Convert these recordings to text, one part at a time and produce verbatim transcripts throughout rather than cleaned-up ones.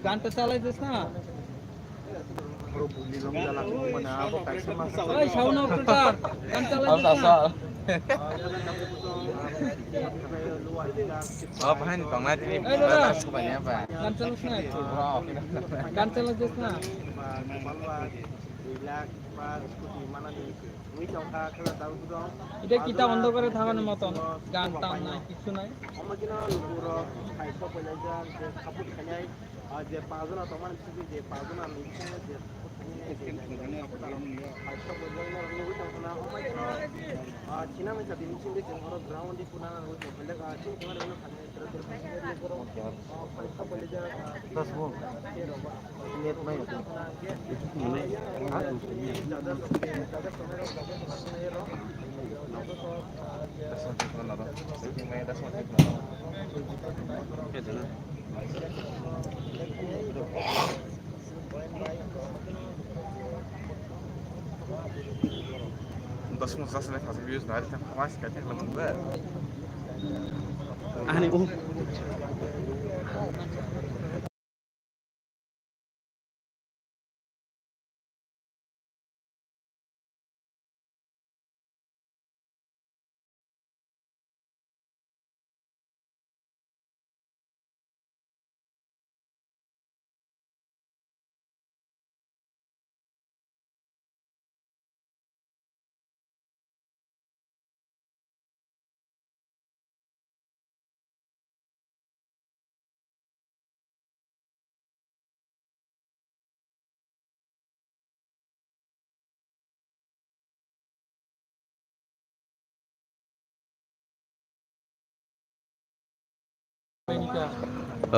গানটা চালাই দিস না। Oi, sound operator, গান চালাই দিস না। Oh, bahai ni tongnai tini. Ei, dada. Gain chalas na. Gain chalas des na. Ita kita ondokore thago ni moton. Gain tam nai, kichu nai. O je pajona tongmani bisingo je pajona ni bisingo je paisa bo jokna nugwi tongkha na, omo khe no, ah, china misa bini bisingo je oro ground di kuna nugwi tongkha, ah, chini thangma rok no thangwi. Dos mil dos mil views na, ahorita más que te lo mandé. Ani, uh.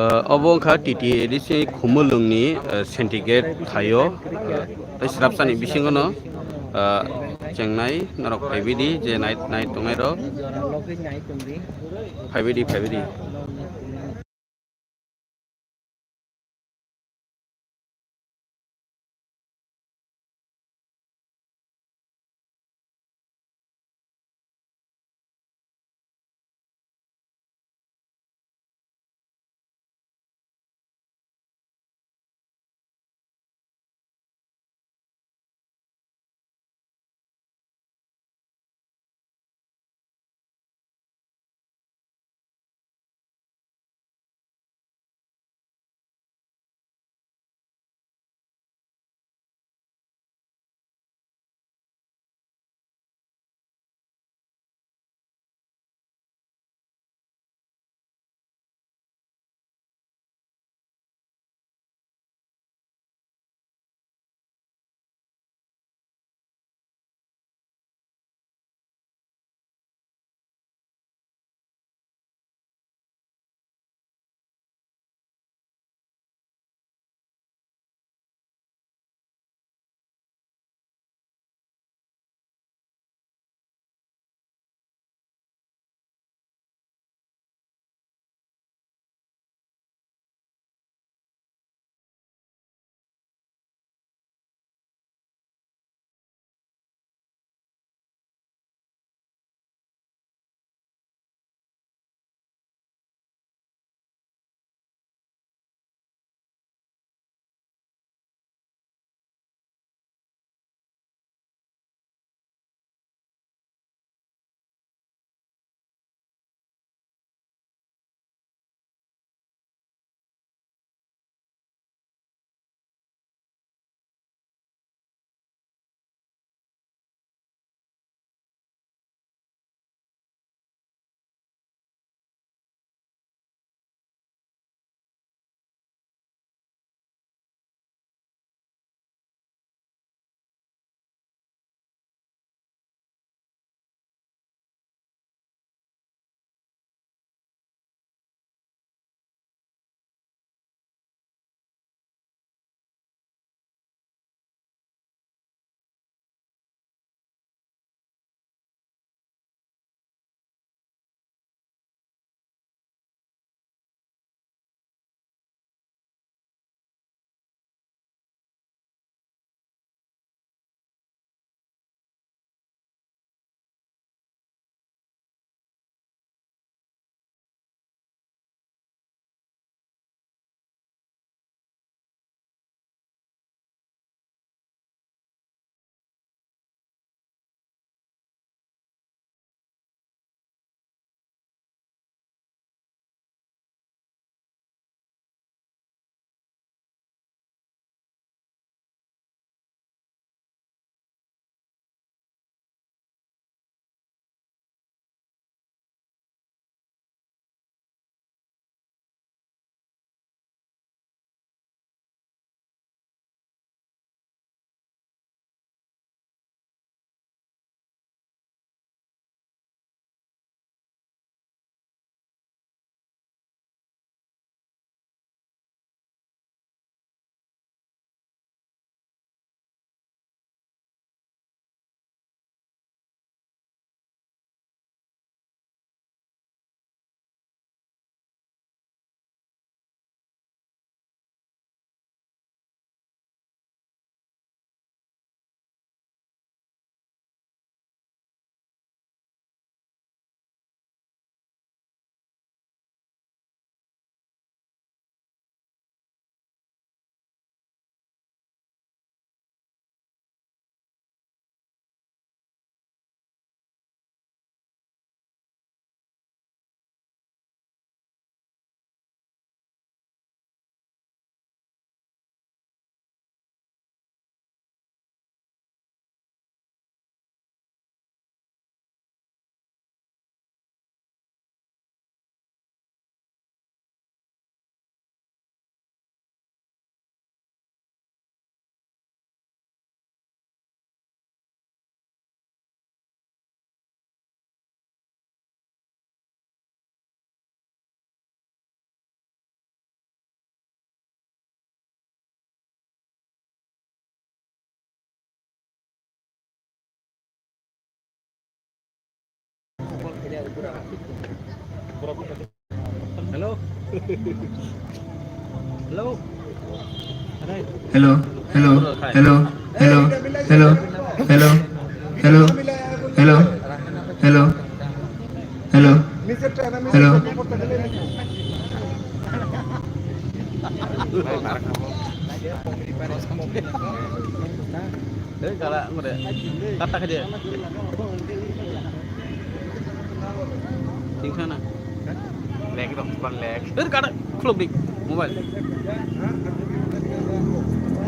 Ah, obo wngkha T T A D C Khumulwngni, ah, Centigrade thaio, ah, tei srapsani bisingono, ah, chengnai norok phaibidi je nai, nai tongnairok. Phaibidi, phaibidi. Hello. Hello. Hello, hello, hello, hello, hello, hello, hello, hello, hello, hello, hello. Ei, gala, ngore. Tata khe de. Tingkha na. Lag dong, bukan lag. Er, kada, khulok di. Mobile.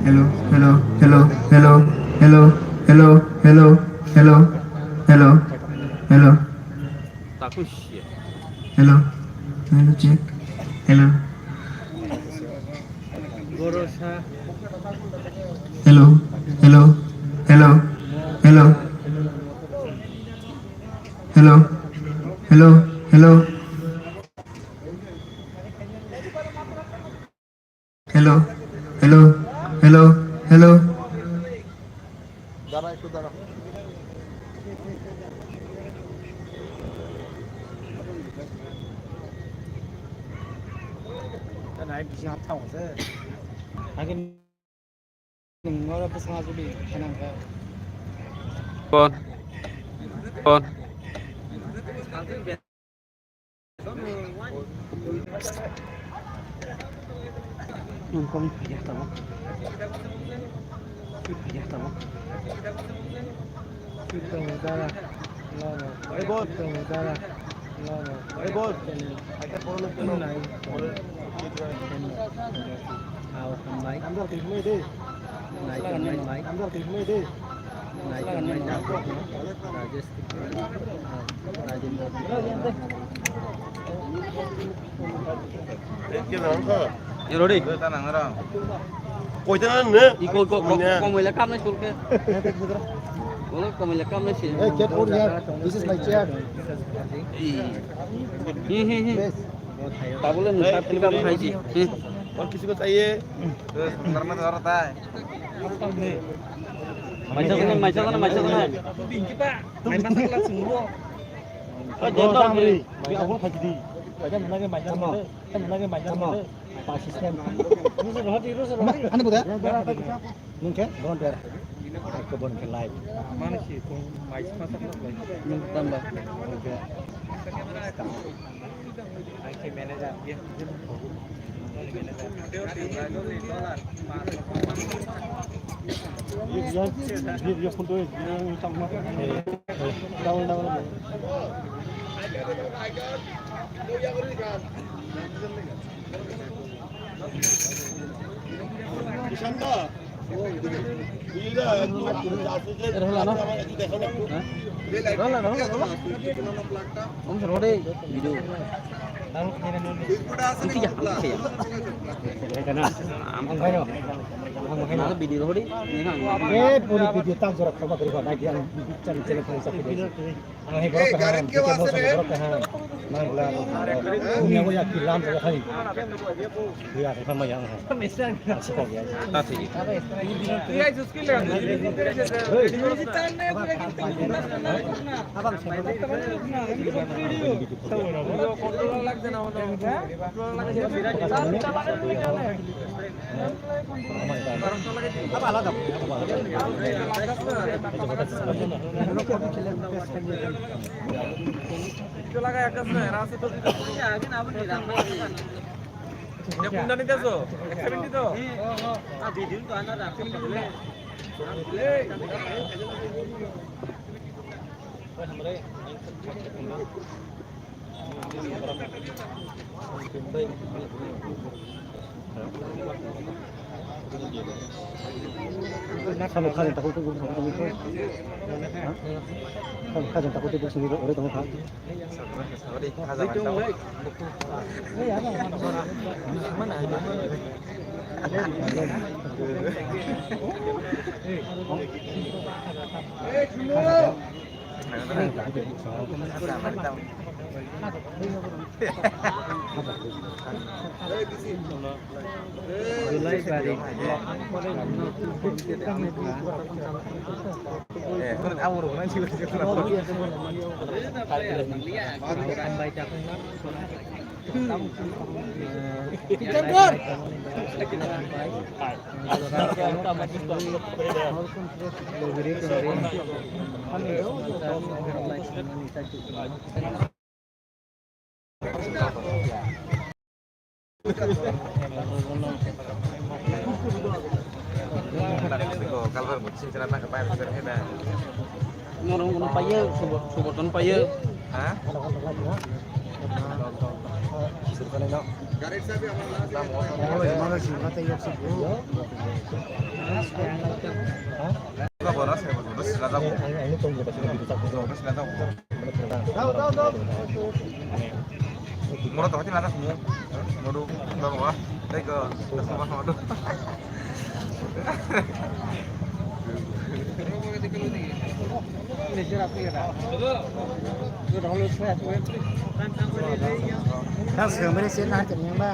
Hello, hello, hello, hello, hello, hello, hello, hello, hello, hello. Takus ya. Hello, hello, check. Hello. Hello, hello, hello, hello, hello, hello, hello, hello, hello, hello, hello. দাঁড়া, একটু দাঁড়া। Phone. Phone. Nung kong piyah tamo. Piyah tamo. Piyah tamo dara. Loro. Piyah tamo dara. Loro. Piyah tamo. Nai. Aw, hambai. Nai, nai, nai. Nai, nai, nai. Rajesh. Rodi. Koita na ne? Iko, iko, ko-, komoila kam nai sulke. Wala komoila kam nai si. Hey, get out here. This is my chair. Hi, hi, hi. Yes. Tabule nusab kili kam khai si. Hi. Aur kisi ko chahiye? Maisa kone, maisa kone, maisa kone. Oi, jendol. Tamo. Tamo. Assistant. Ano ba? Nung khe? Bon der. Ko bon khe live. Nung tamba. Rola, rola, rola. Om sero de video. Iti ya, iti ya. Am khayo. Am khayo. Video hori. Eh, puri video tak jorak khama kari ba, nai dia, channel, channel, channel. Ang hai borok kaham, K K Bosong borok kaham. Mangla, dunia ko yak kilam jaga hai. Dia apa nama yang hai? Asik kok ya. Ta thik. Hei. Abang siapa? Samung kha jang takhuk twi bwswk tongwi kha. Samung kha jang takhuk twi bwswk tongwi kha. Norong kono paye, subor, subor ton paye. Moro to hati lada kumu. Modu, modu wa. Tei ko, tas ma ma modu. Kas kamera se na kan yang ba.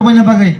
Bagwi.